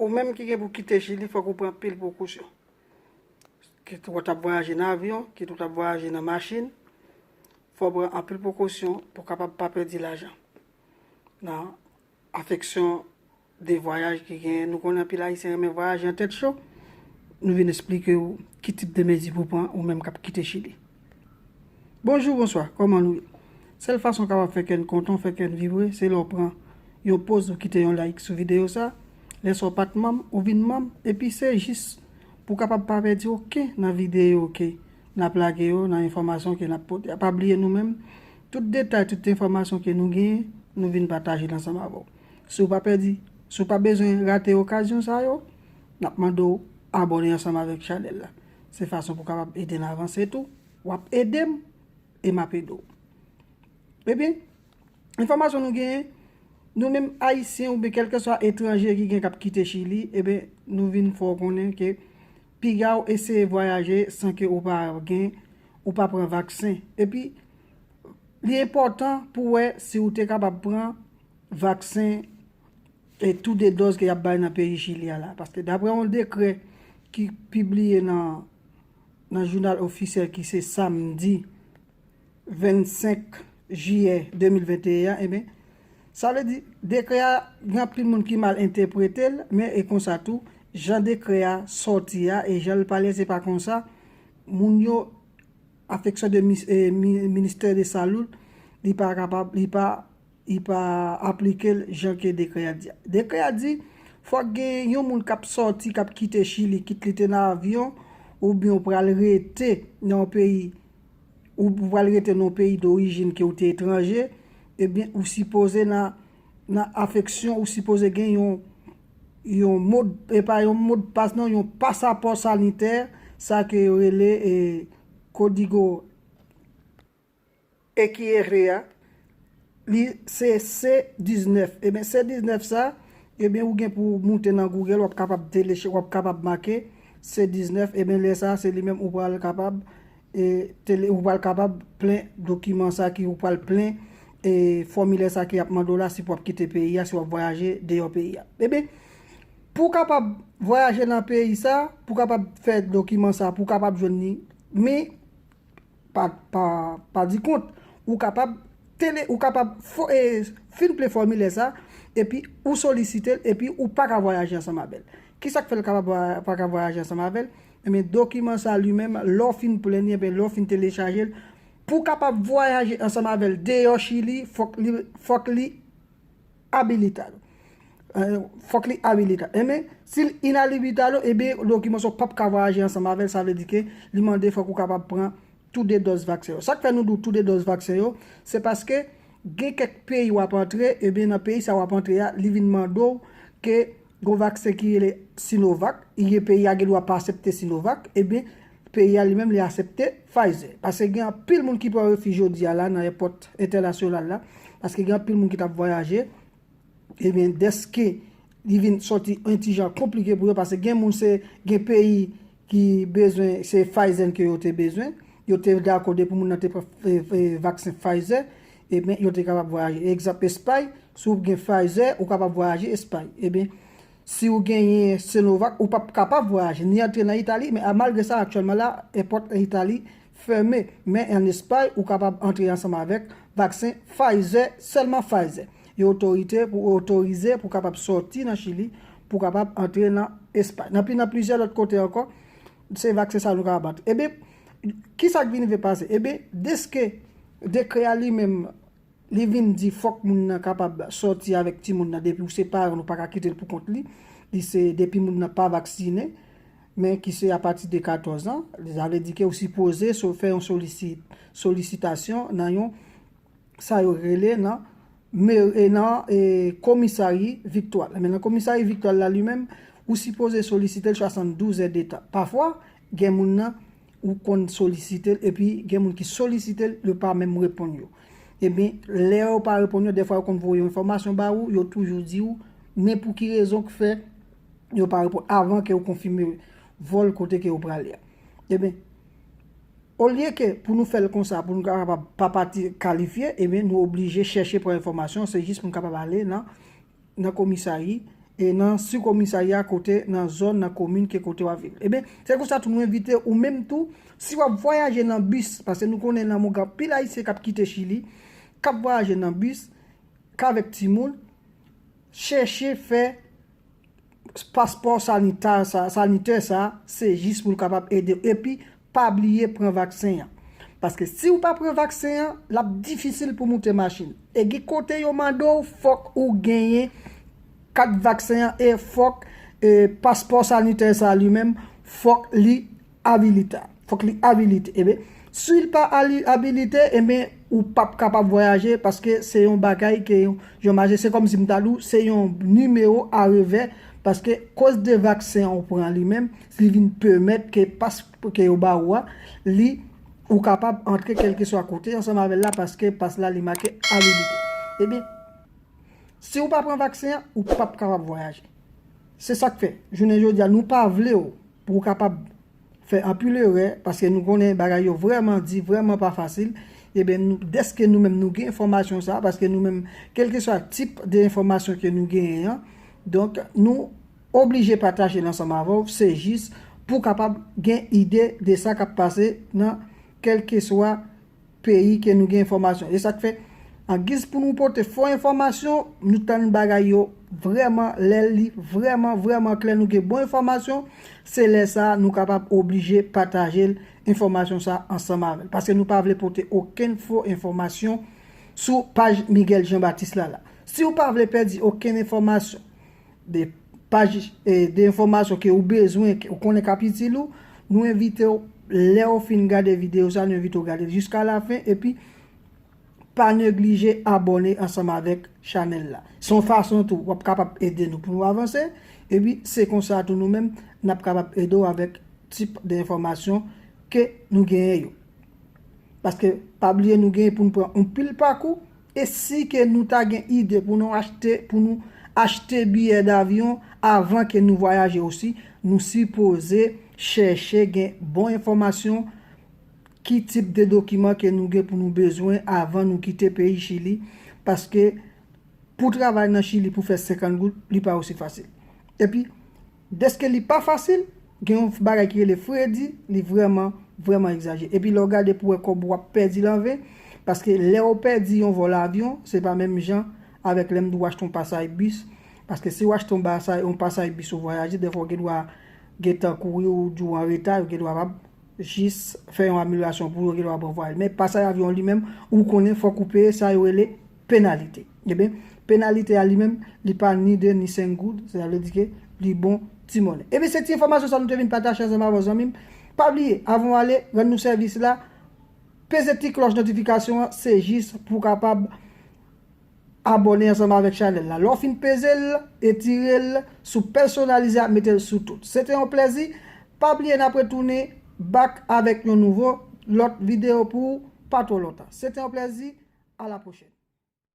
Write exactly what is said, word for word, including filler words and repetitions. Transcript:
Ou menm ki gen pou kite Chili, fòk ou pran pil prekosyon. Kit ou t ap vwayaje nan avyon, kit ou t ap vwayaje nan machin, fò w pran anpil prekosyon pou w kapab pa pèdi lajan. Nan afeksyon de vwayaj ki genyen, nou konnen anpil Ayisyen renmen vwayaje an tèt cho. Nou vin esplike w ki tip de mezi pou w pran ou menm k ap kite Chili. Bonjou, bonswa, kòman nou ye? Sèl fason w kapab fè kè n kontan, fè kè n vibre, se lè w pran yon poz, ou kite yon like sou videyo sa. Lè sa w pa t manm, ou vin manm, epi se jis pou w kapab pa pèdi okenn nan videyo ke n ap lage yo, nan enfòmasyon ke n ap pote a. Pa bliye nou menm, tout detay, tout enfòmasyon ke nou genyen, nou vin pataje l ansanm avè w. Si w pa pèdi, si w pa bezwen rate okazyon sa yo, n ap mande w abòne ansanm avèk chanèl la. Se fason pou w kapab ede n avanse tou. W ap ede m e m ap ede w. Ebyen, enfòmasyon nou genyen, nou menm Ayisyen oubyen kèlkeswa etranje ki gen k ap kite Chili, ebyen, nou vin fè w konnen ke piga w eseye vwayaje san ke ou pa gen, ou pa pran vaksen. Epi, li enpòtan pou w wè si w te kapab pran vaksen e tou de dòz ke y ap bay nan peyi Chili a la. Paske daprè yon dekrè ki pibliye nan, nan jounal ofisyèl ki se samdi vennsenk jiyè de mil venteyen an, ebyen, sa vle di, dekrè a, gen anpil moun ki mal entèprete l, men e konsa tou, jan dekrè a sòti a, e jan l pale, se pa konsa, moun yo, afeksyon de mis- e, mi- ministè de salud, li pa kapab, li pa, li pa aplike l jan ke dekrè a di a. Dekrè a di, fòk gen yon moun k ap sòti, k ap kite Chili, kit li te nan avyon, oubyen ou pral rete nan yon peyi, ou pral rete nan yon peyi dorijin ke ou te etranje, ebyen, ou sipoze nan, nan afeksyon, ou sipoze gen yon, yon mod, e pa yon modpas non, yon pasapò sanitè, sa ke yo rele, e, Código E Q R a, li se C diznèf. Ebyen, C diznèf sa, ebyen, ou gen pou w moute nan Google, w ap kapab teleche, w ap kapab make C diznèf, ebyen, lè sa, se li menm ou pral kapab, e, tele, ou pral kapab plen dokiman sa ki ou pral plen, e, fòmilè sa ki ap mande w la, si pou w ap kite peyi a, si w ap vwayaje deyò peyi a. Ebyen, pou w kapab vwayaje nan peyi sa, pou w kapab fè dokiman sa, pou w kapab jwenn li, men pa, pa, pa di kont, ou kapab tele, ou kapab fo- e, fin plen fòmilè sa, epi ou solisite l, epi ou pa ka vwayaje ansanm avè l. Kisa k fè l kapab vwa- pa ka vwayaje ansanm avè l? Ebyen, dokiman sa li menm, lè w fin plen li, ebyen, lè w fin telechaje l, pou w kapab vwayaje ansanm avè l deyò Chili, fòk li, fòk li abilitab. Eh, fòk li abilitab. Ebyen, si l inabilitab, ebyen, dokiman sa w p ap ka vwayaje ansanm avè l, sa vle di ke li mande fòk ou kapab pran tou de dòz vaksen yo. Sa k fè nou di w tou de dòz vaksen yo, se paske gen kèk peyi w ap antre, ebyen, nan peyi sa w ap antre a, li vin mande w ke gon vaksen ki rele Sinovac, gen peyi a gen dwa pa aksepte Sinovac, ebyen, peyi a li menm li aksepte Pfizer. Paske gen anpil moun ki pran refij jodi a la nan èpòt entènasyonal la, paske gen anpil moun ki t ap vwayaje, ebyen, dèske li vin sòti yon ti jan konplike pou yo, paske gen moun se, gen peyi ki bezwen, se Pfizer ke yo te bezwen, yo te dakò depi moun nan te pran, e, e, vaksen Pfizer, ebyen, yo te kapab vwayaje. Egzanp, Espay, si w gen Pfizer, ou kapab vwayaje Espay. Ebyen, si w genyen Sinovac, ou p ap kapab vwayaje, ni antre nan Itali, men a, malgre sa, aktyèlman la, èpòt Itali fèmen. Men ann Espay, ou kapab antre ansanm avèk vaksen Pfizer, sèlman Pfizer. Yo otorite pou, otorize pou kapab sòti nan Chili, pou kapab antre nan Espay. Nan pi, nan plizyè lòt kote ankò, se vaksen sa nou kapab antre. Ebyen, kisa k vin rive pase? Ebyen, dèske dekrè a li menm, li vin di fòk moun nan kapab sòti avèk timoun nan, depi ou se paran, ou pa ka kite l pou kont li. Li se depi moun nan pa vaksinen, men ki se apati de katòz an, sa vle di ke ou sipoze so- fè yon solisi- solisitasyon nan yon, sa yo rele nan, me- e nan, e, komisari Viktwal. Men nan komisari Viktwal la li menm, ou sipoze solisite l swasanndouz èdtan. Pafwa, gen moun nan, ou konn solisite l, epi gen moun ki solisite l, yo pa menm reponn yo. Ebyen, lè yo pa reponn yo, dèfwa yo konn voye yon enfòmasyon ba ou, yo toujou di w, men pou ki rezon k fè yo pa reponn avan ke yo konfime vòl kote ke yo prale a. Ebyen, olye ke pou nou fè l konsa, pou nou kapab pa pati kalifye, ebyen, nou oblije chèche pran enfòmasyon, se jis pou nou kapab ale nan, nan komisari, e nan sou komisarya kote nan zòn, nan komin ke kote w ap viv. Ebyen, se konsa tou nou envite ou menm tou, si w ap vwayaje nan bis, paske nou konnen nan Moga anpil Ayisyen k ap kite Chili, k ap vwayaje nan bis, k avèk timoun, chèche fè paspò sanitè sa, sanitè sa, se jis pou l kapab ede w. Epi, pa bliye pran vaksen an. Paske si w pa pran vaksen an, l ap difisil pou moute machin. E gen kote yo mande w, fòk ou genyen kat vaksen an e fòk, e, paspò sanitè sa li menm, fòk li abilita. Fòk li abilite. Ebyen, si l pa ali-, abilite, ebyen, ou p ap kapab vwayaje paske se yon bagay ke yon, yon maje, se kòmsi m ta di w, se yon nimewo a revè, paske koz de vaksen an ou pran li menm, li vin pèmèt ke pas ke yo ba ou a, li, ou kapab antre kèlkeswa kote ansanm avè l la paske pas la li make abilite. Ebyen, si ou pa pran vaksen an, ou p ap kapab vwayaje. Se sa k fè, jounen jodi a, nou pa vle w pou w kapab fè anpil erè, paske nou konnen bagay yo vrèman di, vrèman pa fasil. Ebyen, nou, dèske nou menm nou gen enfòmasyon sa, paske nou menm, kèlkeswa tip de enfòmasyon ke nou genyen an, donk, nou oblije pataje l ansanm avè w, se jis pou w kapab gen ide de sa k ap pase nan kèlkeswa peyi ke nou gen enfòmasyon. E sa k fè, an giz pou nou pote fo enfòmasyon, nou tann bagay yo vrèman, lè li vrèman, vrèman klè, nou gen bon enfòmasyon, se lè sa a nou kapab oblije pataje l, enfòmasyon sa a ansanm avè l. Paske nou pa vle pote okenn fo enfòmasyon sou paj Miguel Jean Baptiste la la. Si w pa vle pèdi okenn enfòmasyon, de paj, e, de enfòmasyon ke ou bezwen, ke ou konnen k ap itil ou, nou envite w, lè w fin gade videyo sa, nou envite w gade l jiska lafen, epi pa neglije abòne ansanm avèk chanèl la. Se yon fason tou w ap kapab ede nou pou nou avanse, epi se konsa tou nou menm, n ap kapab ede w avèk tip de enfòmasyon ke nou genyen yo. Paske, pa bliye, nou genyen pou n pran yon pil pakou, e si ke nou ta gen ide pou nou achte, pou nou achte biyè davyon avan ke nou vwayaje osi, nou sipoze chèche gen bon enfòmasyon, ki tip de dokiman ke nou gen pou nou bezwen avan nou kite peyi Chili, paske pou travay nan Chili pou fè senkant goud, li pa osi fasil. Epi, dèske li pa fasil, gen yon bagay ki rele fredi, li vrèman, vrèman egzajere. Epi lè w gade pou wè kòb ou ap pèdi l anven, paske lè w pèdi yon vòl avyon, se pa menm jan avèk lè m di w achte yon pasaj bis, paske si w achte yon pasaj, yon pasaj bis ou vwayaje, dèfwa w gen dwa gentan kouri, ou di w an reta, yo gen dwa p ap jis fè yon amelyorasyon pou yo, yo gen dwa pran vwayaj. Men pasaj avyon li menm, ou konnen fòk ou peye sa yo rele penalite. Ebyen, penalite a li menm, li pa ni de ni senk goud, sa vle di ke li bon ti monnen. Ebyen, se ti enfòmasyon sa nou te vin pataje ansanm avè w, zanmi m. Pa bliye, avan w ale, rann nou sèvis la, peze ti klòch notifikasyon an, se jis pou w kapab abòne ansanm avèk chanèl la. Lè w fin peze l, etire l sou pèsonalize a, mete l sou tout. Se te yon plèzi. Pa bliye n ap retounen back avèk yon nouvo lòt videyo pou ou pa twò lontan. Se te yon plèzi. A la pwochèn.